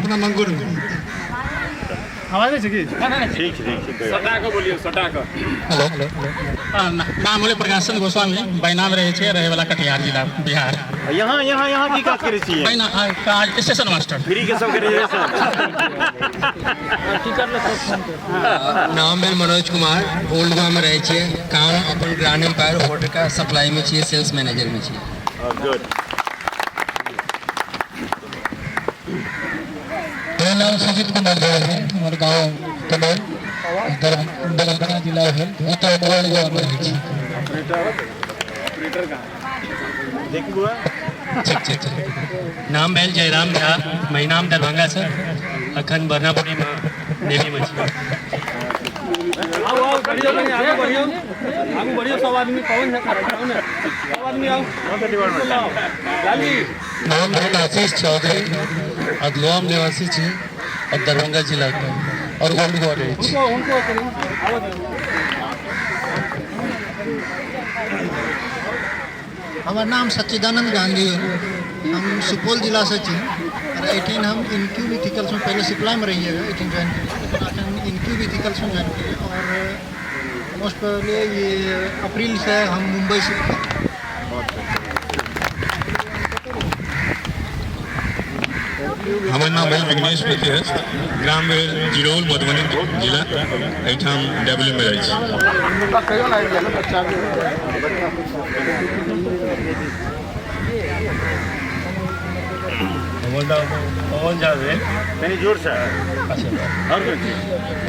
अपना मंगुर में। आवाज नहि छै की? ठीक छै, ठीक छै। सटा कऽ बोलियौ, सटा कऽ। हेलो, नाम होलै प्रकाश चंद्र गोस्वामी, बैनाम रहै छै, रहैवला कटिहार जिला, बिहार। यहाँ यहाँ यहाँ की काज करै छियै? बैना काज स्टेशन मास्टर। फ्री के सब करै छियै। नाम भेल मनोज कुमार, ओल्ड गोवा में रहै छियै। काम अपन ग्रांड एम्पायर होटल का सप्लाई में छियै, सेल्स मैनेजर में छियै। गुड। मेरा नाम सुजीत कुमार झा है, हमर गाँव कमल, दरभंगा जिला भेल, ओतऽ ओल्ड गोवा में रहै छी। देखू बुआ। ठीक छै, ठीक। नाम भेल जयराम झा, महिनाम दरभंगा से, अखन बर्नापुरीमे नेवीमे छी। आउ आउ, बढ़ियो, कनि आगू बढ़ियो, आगू बढ़ियो सब आदमी। पवन झा, आउ ने, सब आदमी आउ। लाली। नाम भेल आशीष चौधरी, अदलुआम निवासी छी और दरभंगा जिलाके और ओल्ड गोवा रहै छी। हुनको हुनको कनि आबऽ दियौ। हमर नाम सच्चिदानंद गांधी है, हम सुपौल जिलासँ छी और एहिठाम हम इनक्यूब इथिकल्समे पहिले सिप्लाइमे रहियै, एहिठाम ज्वाइन केलियै, लेकिन अखन इनक्यूब इथिकल्समे ज्वाइन केलियै और मोस्ट प्रोबेबली ये अप्रैल से हम मुंबई शिफ्ट भेलियै। हमर नाम भेल विघ्नेश प्रतिहस्त, ग्राम भेल जिरौल, मधुबनी जिला, एहिठाम डब्ल्यू में रहै छी। हमर नाम पवन झा भेल। कनि जोर से। अच्छा। और कोई चीज?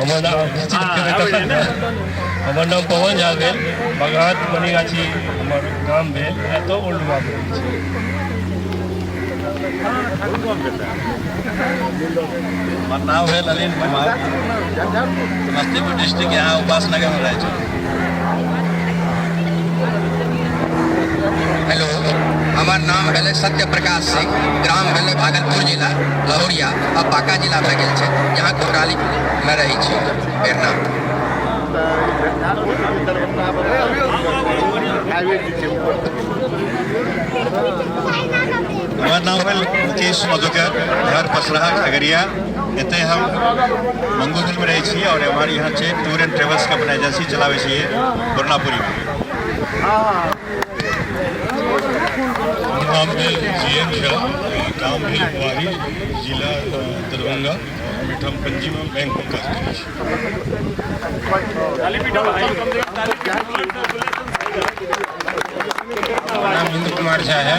हमर नाम हमर नाम पवन झा भेल, बघात मनीगाछी हमर गाम भेल, एतऽ ओल्ड गोवा में रहै छी। हमर नाम भेल अनिल कुमार, समस्तीपुर डिस्ट्रिक्ट, यहाँ उपासनगर में रहै छी। हेलो, हमर नाम भेलै सत्य प्रकाश सिंह, ग्राम भेलै भागलपुर जिला, लहौरिया, अब बांका जिला भए गेल छै, यहाँ घुघराली में रहै छी, बेरना। हमर नाम भेल मुकेश मधुकर, घर पसराहा, खगड़िया। एतय हम मंगोदर में रहै छी और हमारे यहाँ छै टूर एंड ट्रेवल्स के अपन एजेंसी चलाबै छियै बरनापुरी में। हमर नाम भेल जी एन झा, गाम भेल बुआरी, जिला दरभंगा। हम एहिठाम पंजीमे बैंकमे काज करै छी। ताली पीटो भाई, कम से कम ताली। नाम इंद्र कुमार झा है,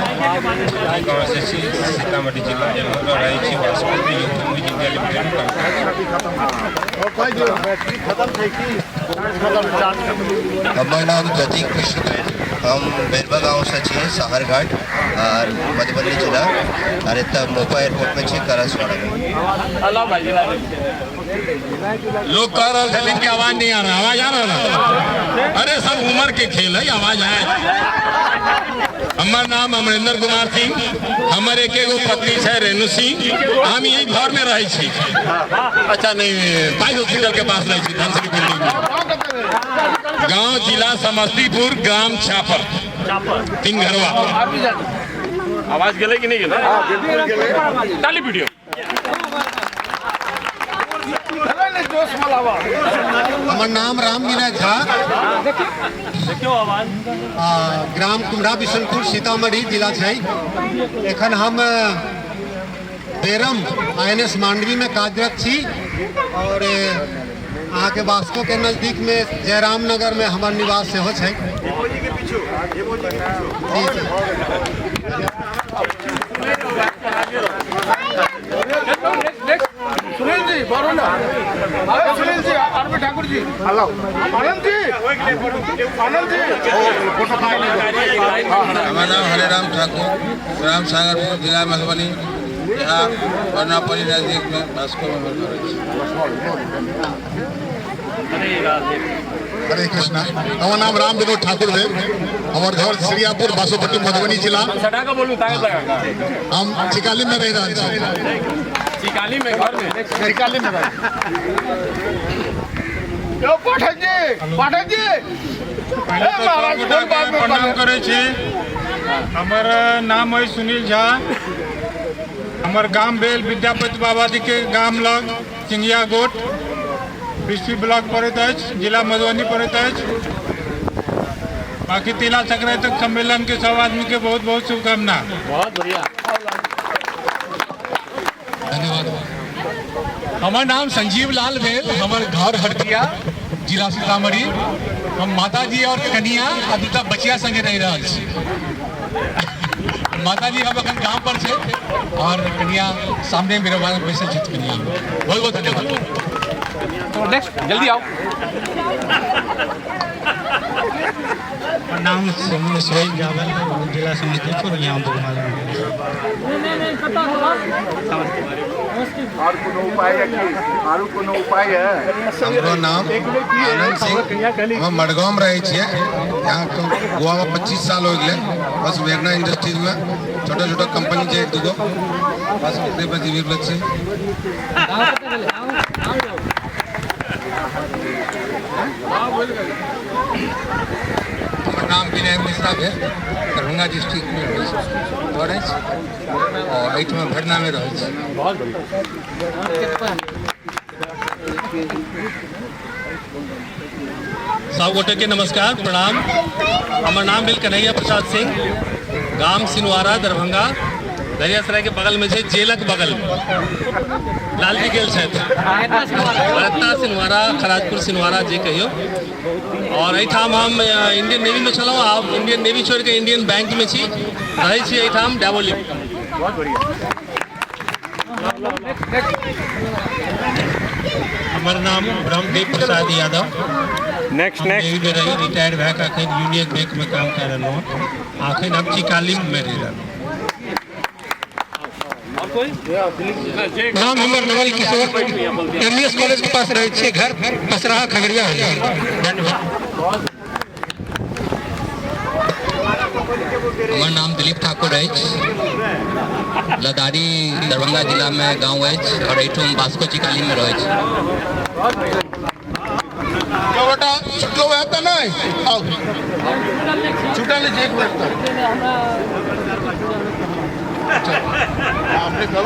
गाँव से छी, सीतामढ़ी जिला, एम्हर रहै छी वास्को में यूथ इंडिया लिमिटेड में काम करै छी। हमर नाम प्रतीक मिश्र भेल, हम बेरबा गाँवसँ छी, साहरघाट आर मधुबनी जिला, आर एतऽ मोपा एयरपोर्टमे छी, करसवाड़ामे। लोग कह रहे थे कि आवाज नहीं आ रहा, आवाज आ रहा ना? अरे सब उम्र के खेल है, आवाज आए। हमर नाम अमरिंदर कुमार सिंह, हमर एक एगो पत्नी छै रेणु सिंह, हम यही घर में रहै छी। अच्छा नहीं, पाइस हॉस्पिटल के पास रहै छी, धनश्री बिल्डिंग में। गांव जिला समस्तीपुर, ग्राम छापर, तीन घरवा। आवाज गेलै कि नहि गेलै? ताली पीटियो। हमर नाम राम विनय झा। देखियौ आवाज। ग्राम कुम्हरा बिशनपुर, सीतामढ़ी जिला छै। एखन हम बेरम आईएनएस मांडवी में कार्यरत छी और अहाँके वास्को के नजदीक में जयराम नगर में हमर निवास सेहो छै। जी जी। सुनील जी, बोलो ना। अरे सुनील जी, आरबी ठाकुर जी, हेलो, आनंद जी, आनंद जी। हमर नाम हरेराम ठाकुर, ग्राम सागरपुर, जिला मधुबनी, यहाँ बरनापरी नजदीक में वास्को में हमर घर अछि। हरे कृष्णा, हमर नाम राम विनोद ठाकुर भेल, हमर घर श्रियापुर, बासोपट्टी, मधुबनी जिला। सटा कऽ बोलू, ताकत लगा कऽ। हम चिकाली में रहि रहल छी। चिकाली में, घर में। चिकाली में भाई। यो पाठक जी, पाठक जी। पहिले ए तऽ महाराज, सब कोन बात गोटाके में प्रणाम करै छी। हमर नाम अछि सुनील झा। हमर गाम भेल विद्यापति बाबा जी के गाम लग चिंगिया गोट, बिस्फी ब्लॉक पड़ैत अछि, जिला मधुबनी पड़ैत अछि। बाकी तिला संक्रांतिक सम्मेलन के सब आदमी के बहुत बहुत शुभकामना। बहुत बढ़िया, धन्यवाद। हमर नाम संजीव लाल भेल, हमर घर हरदिया, जिला सीतामढ़ी। हम माताजी और कनिया आ दूटा बचिया संगे रहि रहल छी। माताजी हम अखन गाम पर छै और कनिया सामने मेरे बैसल छथि कनिया। बहुत बहुत धन्यवाद। नेक्स्ट, जल्दी आओ। नाम सोहेल जावल, जिला समस्तीपुर, यहाँ और कोनो उपाय है कि आरो कोनो उपाय है? हमरो नाम आनंद सिंह, हम मडगांव में रहै छियै। यहाँ गोवा में 25 साल हो गेलै। बस वेगना इंडस्ट्रीज में छोटा छोटा कंपनी छै एक दूगो, बस ओकरे पर जीवित रहल छी। हमर नाम विनय मिश्रा भेल, दरभंगा डिस्ट्रिक्टमे रहै छी, घर अछि और एहिठाम भरनामे रहै छी। सब गोटे के नमस्कार, प्रणाम। हमर नाम भेल कन्हैया प्रसाद सिंह, गाम सिनवारा, दरभंगा, दरियासराय के बगल में छै, जेलक बगल में। लालजी गेल छथि। रत्ना सिनवारा, खराजपुर सिनवारा जे कहियो। और एहिठाम हम इंडियन नेवी में छलहुँ, आब इंडियन नेवी छोड़ि के इंडियन बैंक में छी, रहै छी एहिठाम डैबोली। हमर नाम Brahmadev Prasad Yadav. Next next. Navy में रही, रिटायर भए कऽ अखन यूनियन बैंक में काम कर रहलहुँ हँ। अखन हम चिकाली में रहि रहलहुँ। नाम हमर नवल किशोर, एम कॉलेज के पास रहै छियै, घर पसराहा खगड़िया। धन्यवाद। हमर नाम दिलीप ठाकुर अछि, लदारी दरभंगा जिलामे गाँव अछि और एहिठाम बास्को चिकाली में रहै छी। बेटा छुटलो है तो नहीं, आओ छुटल एक मिनट।